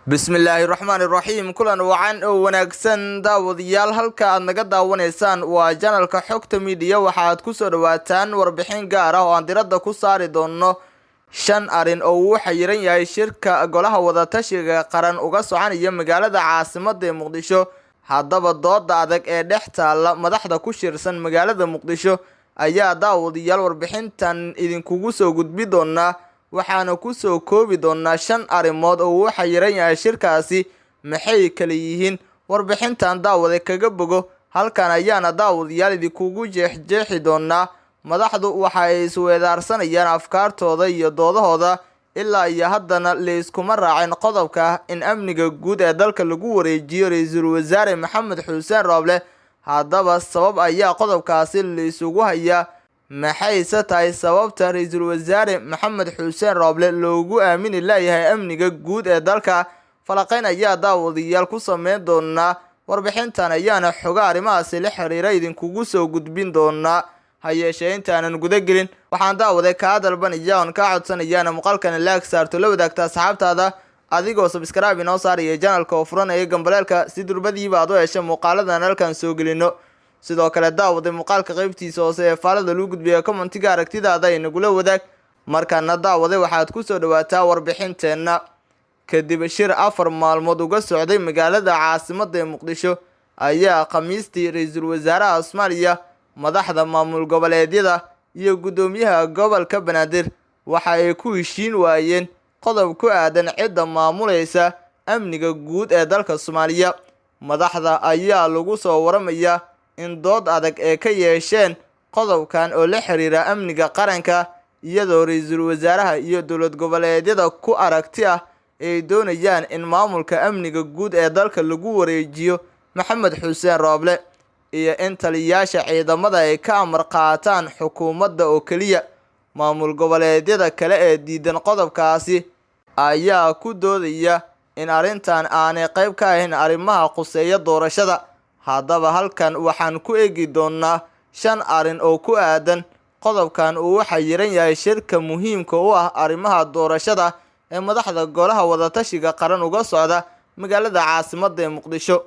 Bismillaahi raxmaani raxiim. Kulan wacan oo wanaagsan, daawadayaal. Halka aad naga daawanaysaan waa channelka Xogta Media. Waxaad kusoo dhawaataan warbixin gaar ah oo aan diradda ku saari doono shan arrin oo uu xayiran yahay shirka Golaha Wadatashiga Qaran uga soconaya magaalada caasimadda ee Muqdisho. Haddaba, dooda adag ee dhex taalla madaxda ku shirsan magaalada Muqdisho ayaa, daawadayaal, warbixintan idinkugu soo gudbi doonaa. Waxaana kusoo koobi doonaa shan arrimood oo uu xayiran yahay shirkaasi. Maxay kala yihiin? Warbixintan, daawade, kaga bogo. Halkan ayaana, daawadayaal, idinkugu jeexjeexi doonaa. Madaxdu waxa ay isweedaarsanayaan afkaartooda iyo doodahooda. Ilaa iyo haddana layskuma raacin qodobka in amniga guud ee dalka lagu wareejiyo Ra-iisul Wasaare Maxamed Xuseen Rooble. Haddaba, sabab ayaa qodobkaasi laysugu hayaa. Maxayse tahay sababta Ra-iisul Wasaare Maxamed Xuseen Rooble loogu aamini leeyahay amniga guud ee dalka? Falaqeyn ayaa, daawadayaal, ku sameyn doonaa. Warbixintan ayaana xoga arrimahaasi la xiriira idinkugu soo gudbin doonaa. Ha yeeshee, intaanan guda gelin, waxaan, daawade, kaa dalbanaya oon kaa codsanayaana muuqaalkan like saarto, la wadaagta asxaabtaada, adigoo subscribe inoo saaraya channelka oo furanaya gambaleelka, si durbadiiba aad u hesha muuqaaladan halkan soo gelino. Sidoo kale, daawada, muuqaalka qaybtiisa hoose ee faalada lagu gudbiya commentiga aragtidaada ay nagula wadaag. Markaana, daawade, waxaad kusoo dhawaataa warbixinteenna. Kadib shir 4 maalmood uga socday magaalada caasimadda ee Muqdisho, ayaa Khamiistii Ra-iisul Wasaaraha Soomaaliya, madaxda maamul goboleedyada iyo guddoomiyaha gobolka Banaadir waxa ay ku heshiin waayeen qodob ku aadan cidda maamulaysa amniga guud ee dalka Soomaaliya. Madaxda ayaa lagu soo waramayaa in dood adag ee ka yeesheen qodobkan oo la xiriira amniga qaranka, iyadoo ra-iisul wasaaraha iyo dowlad goboleedyada ku aragti ah ay doonayaan in maamulka amniga guud ee dalka lagu wareejiyo Maxamed Xuseen Rooble iyo in taliyayaasha ciidamada ay ka amar qaataan xukuumadda oo keliya. Maamul goboleedyada kale ee diidan qodobkaasi ayaa ku doodaya in arrintan aanay qayb ka ahayn arrimaha khuseeya doorashada. Haddaba, halkan waxaan ku eegi doonaa shan arrin oo ku aadan qodobkan uu xayiran yahay shirka muhiimka u ah arrimaha doorashada ee madaxda Golaha Wadatashiga Qaran uga socda magaalada caasimadda ee Muqdisho.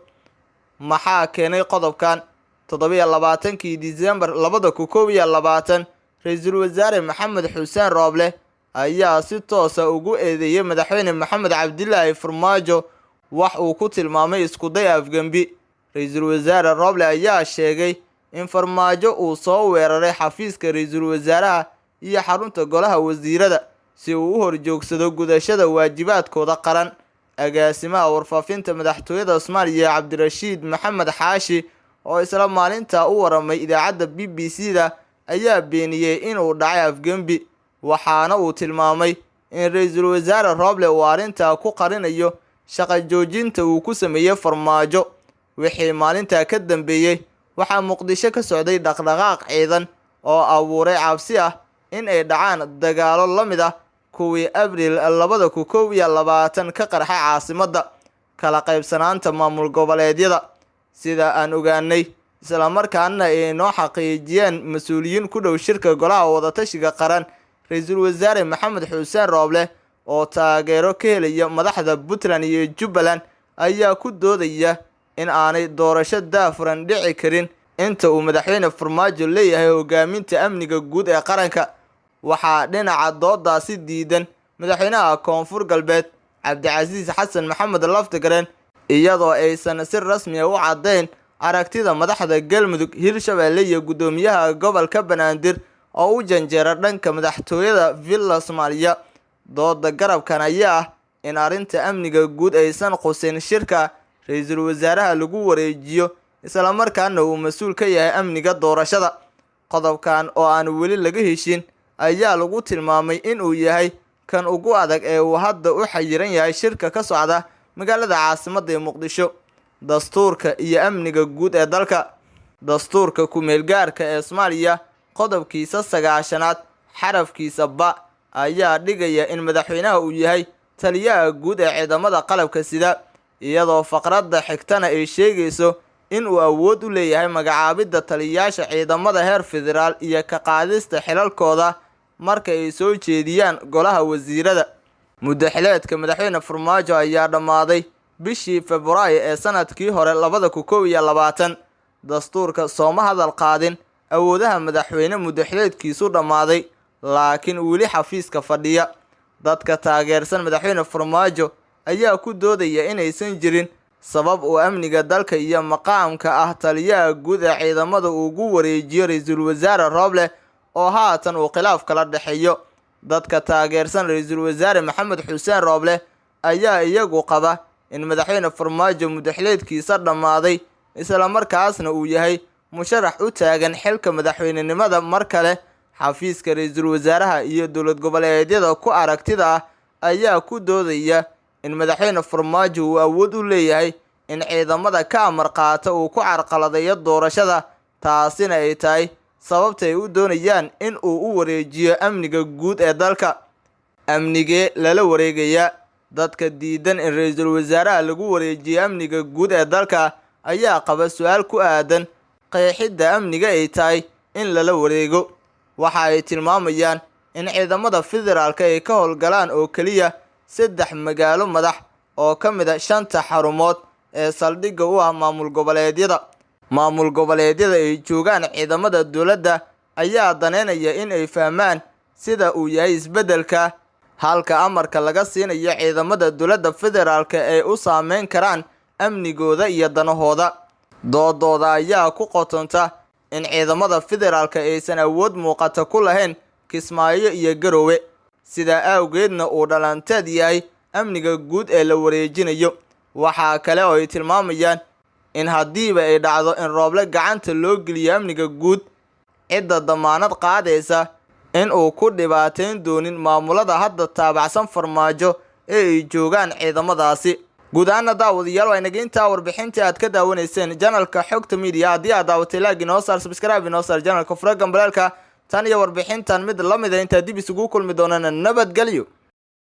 Maxaa keenay qodobkan? 27-kii Disembar 2021, Ra-iisul Wasaare Maxamed Xuseen Rooble ayaa si toosa ugu eedeeyay Madaxweyne Maxamed Cabdilaahi Farmaajo wax uu ku tilmaamay iskuday afgembi. Ra-iisul Wasaare Rooble ayaa sheegay in Farmaajo uu soo weeraray xafiiska ra-iisul wasaaraha iyo xarunta golaha wasiirada si uu u horjoogsado gudashada waajibaadkooda qaran. Agaasimaha warfaafinta madaxtooyada Soomaaliya, Cabdirashiid Maxamed Xaashi, oo isla maalintaa u waramay idaacadda BBC da, ayaa beeniyey inuu dhacay afgembi, waxaana uu tilmaamay in Ra-iisul Wasaare Rooble uu arrintaa ku qarinayo shaqo joojinta uu ku sameeyey Farmaajo. Wixii maalintaa ka dambeeyey, waxaa Muqdisho ka socday dhaqdhaqaaq ciidan oo abuuray cabsi ah in ay dhacaan dagaalo la mid ah kuwii Abriil 2021 ka qarxay caasimadda. Kala qaybsanaanta maamul goboleedyada. Sida aan ogaanay, islamarkaana ay noo xaqiijiyeen mas-uuliyiin ku dhow shirka Golaha Wadatashiga Qaran, Ra-iisul Wasaare Maxamed Xuseen Rooble oo taageero ka helaya madaxda Puntland iyo Jubbaland ayaa ku doodaya in aanay doorasho daafuran dhici karin inta uu Madaxweyne Farmaajo leeyahay hogaaminta amniga guud ee qaranka. Waxaa dhinaca doodaasi diidan madaxweynaha Koonfur Galbeed, Cabdicasiis Xasan Maxamed Laftigareen, iyadoo aysan si rasmi ah u caddayn aragtida madaxda Galmudug, Hirshabeelle iyo guddoomiyaha gobolka Banaadir oo u janjeera dhanka madaxtooyada Villa Soomaaliya. Dooda garabkan ayaa ah in arrinta amniga guud aysan qusin shirka, ra-iisul wasaaraha lagu wareejiyo, islamarkaana uu mas-uul ka yahay amniga doorashada. Qodobkan oo aan weli laga heshin ayaa lagu tilmaamay inuu yahay kan ugu adag ee uu hadda u xayiran yahay shirka ka socda magaalada caasimadda ee Muqdisho. Dastuurka iyo amniga guud ee dalka. Dastuurka ku-meelgaarka ee Soomaaliya, qodobkiisa 90aad, xarafkiisa ba, ayaa dhigaya in madaxweynaha uu yahay taliyaha guud ee ciidamada qalabka sida, iyadoo faqradda xigtana ay sheegayso in uu awood u leeyahay magacaabidda taliyayaasha ciidamada heer federaal iyo ka qaadista xilalkooda marka ay soo jeediyaan golaha wasiirada. Muddaxileedka madaxweyne Farmaajo ayaa dhammaaday bishii Febraayo ee sanadkii hore 2021. Dastuurka sooma hadal qaadin awoodaha madaxweyne muddaxileedkiisu dhammaaday, laakiin weli xafiiska fadhiya. Dadka taageersan madaxweyne Farmaajo ayaa ku doodaya inaysan jirin sabab uu amniga dalka iyo maqaamka ah taliyaha guud ee ciidamada ugu wareejiyo ra-iisul wasaare Rooble oo haatan uu khilaaf kala dhexeeyo. Dadka taageersan ra-iisul wasaare Maxamed Xuseen Rooble ayaa iyagu qaba in madaxweyne Farmaajo muddaxileedkiisa dhammaaday, islamarkaasna uu yahay musharax u taagan xilka madaxweynenimada mar kale. Xafiiska ra-iisul wasaaraha iyo dowlad goboleedyada ku aragtida ah ayaa ku doodaya in madaxweyne Farmaajo uu awood u leeyahay in ciidamada ka amar qaata uu ku carqaladeeyo doorashada, taasina ay tahay sababta ay u doonayaan in uu u wareejiyo amniga guud ee dalka. Amnigee lala wareegayaa? Dadka diidan in ra-iisul wasaaraha lagu wareejiyo amniga guud ee dalka ayaa qaba su-aal ku aadan qeexidda amniga ay tahay in lala wareego. Waxa ay tilmaamayaan in ciidamada federaalka ay ka howlgalaan oo keliya 3 magaalo madax oo ka mid a 5 xarumood ee saldhigga u ah maamul goboleedyada. Maamul goboleedyada ay joogaan ciidamada dowladda ayaa daneynaya in ay fahmaan sida uu yahay isbeddelka, halka amarka laga siinayo ciidamada dowladda federaalka ay u saameyn karaan amnigooda iyo danahooda. Doodooda ayaa ku qotonta in ciidamada federaalka aysan awood muuqata ku lahayn Kismaayo iyo Garowe, sidaa awgeedna uu dhalanteed yahay amniga guud ee la wareejinayo. Waxaa kale oo ay tilmaamayaan in haddiiba ay dhacdo in Rooble gacanta loo geliyo amniga guud, cidda damaanad qaadaysa in uu ku dhibaateyn doonin maamulada hadda taabacsan Farmaajo ee ay joogaan ciidamadaasi. Guud ahaana daawadayaal, waa inaga intaa warbixintii aad ka daawanayseen janalka Xogta Media. Haddii aad daawatay, like inoo saar, subscribe inoo saar janalka, fura gambaleelka. Tan iyo warbixintan mid la mid a intaa dib isugu kulmi doonana, nabadgelyo.